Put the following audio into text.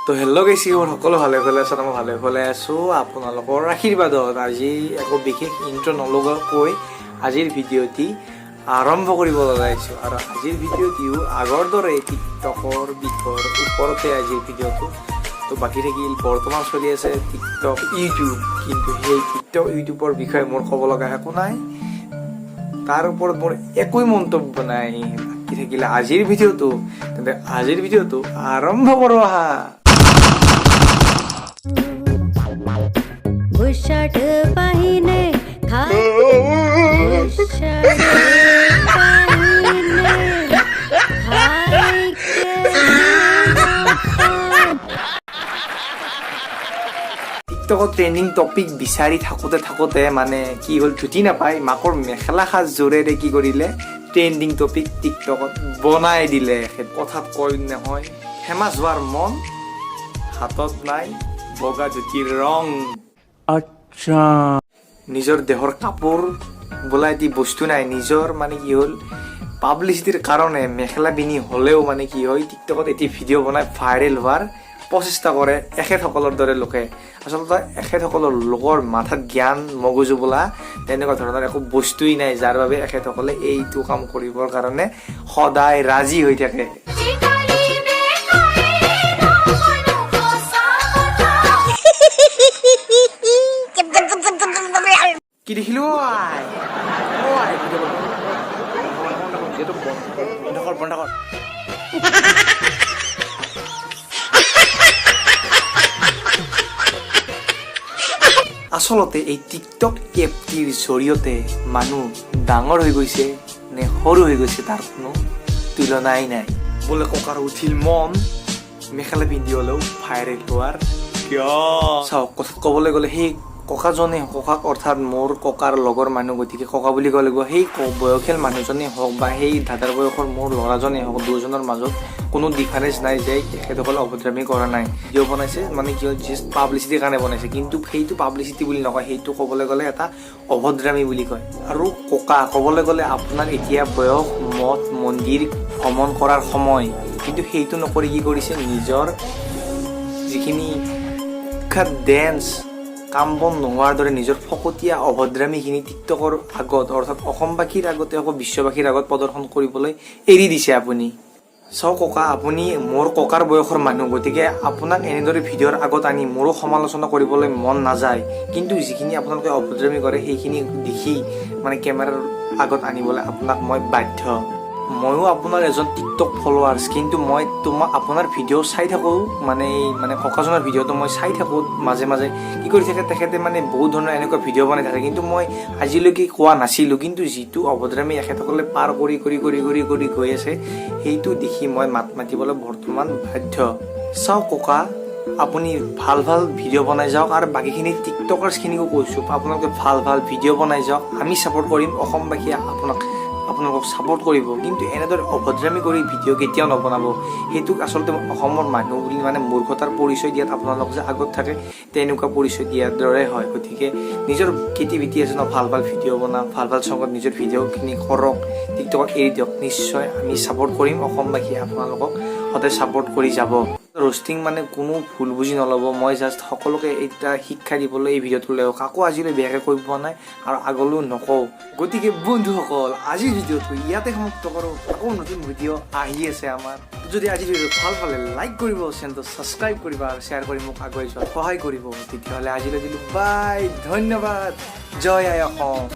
তো হেল্ল' গাইছ, সকলো ভালে ভালে আছোঁ? মই ভালে ভালে আছোঁ আপোনালোকৰ আশীৰ্বাদত। আজি একো বিশেষ ইণ্ট্ৰ' নলগোৱাকৈ আজিৰ ভিডিঅ'টি আৰম্ভ কৰিব ওলাইছোঁ। আৰু আজিৰ ভিডিঅ'টিও আগৰ দৰে টিকটকৰ বিষয়ৰ ওপৰতে আজিৰ ভিডিঅ'টো। তো বাকী থাকিল, বৰ্তমান চলি আছে টিকটক, ইউটিউব। কিন্তু সেই টিকটক, ইউটিউবৰ বিষয়ে মোৰ ক'ব লগা একো নাই, তাৰ ওপৰত মোৰ একোৱেই মন্তব্য নাই। বাকী থাকিলে আজিৰ ভিডিঅ'টো। তেন্তে আজিৰ ভিডিঅ'টো আৰম্ভ কৰোঁ আহা। বুশাৰ্ট পাহিনে খা, বুশাৰ্ট পাহিনে খাইকে। টিকটকত ট্ৰেণ্ডিং টপিক বিচাৰি থাকোঁতে থাকোঁতে মানে কি হ'ল, ধুতি নাপায় মাকৰ মেখেলা সাজ জোৰেৰে কি কৰিলে, ট্ৰেণ্ডিং টপিক টিকটকত বনাই দিলে। কথাত কয় নহয়, ফেমাছ হোৱাৰ মন, হাতত নাই বগা ধুতিৰ ৰং। নিজৰ দেহৰ কাপোৰ বোলা এটি বস্তু নাই। নিজৰ মানে কি হ'ল, পাব্লিচিটিৰ কাৰণে মেখেলা পিন্ধি হ'লেও মানে কি হয়, টিকটকত এটি ভিডিঅ' বনাই ভাইৰেল হোৱাৰ প্ৰচেষ্টা কৰে এখেতসকলৰ দৰে লোকে। আচলতে এখেতসকলৰ লোকৰ মাথাত জ্ঞান মগজু বোলা তেনেকুৱা ধৰণৰ একো বস্তুৱেই নাই, যাৰ বাবে এখেতসকলে এইটো কাম কৰিবৰ কাৰণে সদায় ৰাজি হৈ থাকে। আজিকালি বেকাৰে সঁচা কথা। কি দেখিলো? আই অ আই, ভিডিঅ' বন্ধ কৰ, বন্ধ কৰ। আচলতে এই টিকটক এপটিৰ জৰিয়তে মানুহ ডাঙৰ হৈ গৈছে নে সৰু হৈ গৈছে, তাৰ কোনো তুলনাই নাই। বোলে ককাৰ উঠিল মন, মেখেলা পিন্ধি হ'লেও ভাইৰেল হোৱাৰ। কিয় চাওক, কথাত ক'বলৈ গ'লে সেই ককাজনে, ককাক অৰ্থাৎ মোৰ ককাৰ লগৰ মানুহ, গতিকে ককা বুলি ক'ব লাগিব। সেই বয়সীয়াল মানুহজনেই হওক বা সেই দাদাৰ বয়সৰ মোৰ ল'ৰাজনেই হওক, দুজনৰ মাজত কোনো ডিফাৰেঞ্চ নাই যে তেখেতসকলে অভদ্ৰামী কৰা নাই। ভিডিঅ' বনাইছে মানে কি হ'ল, জাষ্ট পাব্লিচিটিৰ কাৰণে বনাইছে। কিন্তু সেইটো পাব্লিচিটি বুলি নকয়, সেইটো ক'বলৈ গ'লে এটা অভদ্ৰামী বুলি কয়। আৰু ককা, ক'বলৈ গ'লে আপোনাৰ এতিয়া বয়স মঠ মন্দিৰ ভ্ৰমণ কৰাৰ সময়, কিন্তু সেইটো নকৰি কি কৰিছে? নিজৰ যিখিনি কুখ্যাত ডেন্স, কাম বন নোহোৱাৰ দৰে নিজৰ ফকতীয়া অভদ্ৰামীখিনি টিকটকৰ আগত, অৰ্থাৎ অসমবাসীৰ আগতে হওক, বিশ্ববাসীৰ আগত প্ৰদৰ্শন কৰিবলৈ এৰি দিছে আপুনি। চাওক ককা, আপুনি মোৰ ককাৰ বয়সৰ মানুহ, গতিকে আপোনাক এনেদৰে ভিডিঅ'ৰ আগত আনি মোৰো সমালোচনা কৰিবলৈ মন নাযায়। কিন্তু যিখিনি আপোনালোকে অভদ্ৰামী কৰে, সেইখিনি দেখি মানে কেমেৰাৰ আগত আনিবলৈ আপোনাক মই বাধ্য। ময়ো আপোনাৰ এজন টিকটক ফলোৱাৰ্ছ, কিন্তু মই তোমাৰ আপোনাৰ ভিডিঅ' চাই থাকোঁ। মানে এই মানে ককাজনৰ ভিডিঅ'টো মই চাই থাকোঁ মাজে মাজে। কি কৰি থাকে তেখেতে, মানে বহুত ধৰণৰ এনেকুৱা ভিডিঅ' বনাই থাকে। কিন্তু মই আজিলৈকে কোৱা নাছিলোঁ, কিন্তু যিটো অভদ্ৰামী এখেতসকলে পাৰ কৰি কৰি কৰি কৰি কৰি গৈ আছে, সেইটো দেখি মই মাত মাতিবলৈ বৰ্তমান বাধ্য। চাওক ককা, আপুনি ভাল ভাল ভিডিঅ' বনাই যাওক। আৰু বাকীখিনি টিকটকাৰ্ছখিনিকো কৈছোঁ, আপোনালোকে ভাল ভাল ভিডিঅ' বনাই যাওক, আমি ছাপৰ্ট কৰিম, অসমবাসীয়ে আপোনালোকক ছাপৰ্ট কৰিব। কিন্তু এনেদৰে অভদ্ৰামী কৰি ভিডিঅ' কেতিয়াও নবনাব। সেইটোক আচলতে অসমৰ মানুহ বুলি মানে মূৰ্খতাৰ পৰিচয় দিয়াত আপোনালোক যে আগত থাকে, তেনেকুৱা পৰিচয় দিয়াৰ দৰে হয়। গতিকে নিজৰ ক্ৰিয়েটিভিটি আছে ন, ভাল ভাল ভিডিঅ' বনাওক, ভাল ভাল চঙত নিজৰ ভিডিঅ'খিনি কৰক, টিকটকত এৰি দিয়ক। নিশ্চয় আমি ছাপৰ্ট কৰিম, অসমবাসীয়ে আপোনালোকক সদায় ছাপৰ্ট কৰি যাব। ৰ'ষ্টিং মানে কোনো ভুল বুজি নল'ব। মই জাষ্ট সকলোকে এটা শিক্ষা দিবলৈ এই ভিডিঅ'টো লৈ কাকো আজিলৈ বেয়াকৈ কৈ পোৱা নাই আৰু আগলৈও নকওঁ। গতিকে বন্ধুসকল, আজিৰ ভিডিঅ'টো ইয়াতে সমাপ্ত কৰোঁ। আকৌ নতুন ভিডিঅ' আহি আছে আমাৰ। যদি আজিৰ ভিডিঅ'টো ভাল পালে, লাইক কৰিব, চেনেলটো ছাবস্ক্ৰাইব কৰিবা আৰু শ্বেয়াৰ কৰি মোক আগুৱাই যোৱাত সহায় কৰিব। তেতিয়াহ'লে আজিলৈ দিলোঁ, বাই, ধন্যবাদ, জয় আই অসম।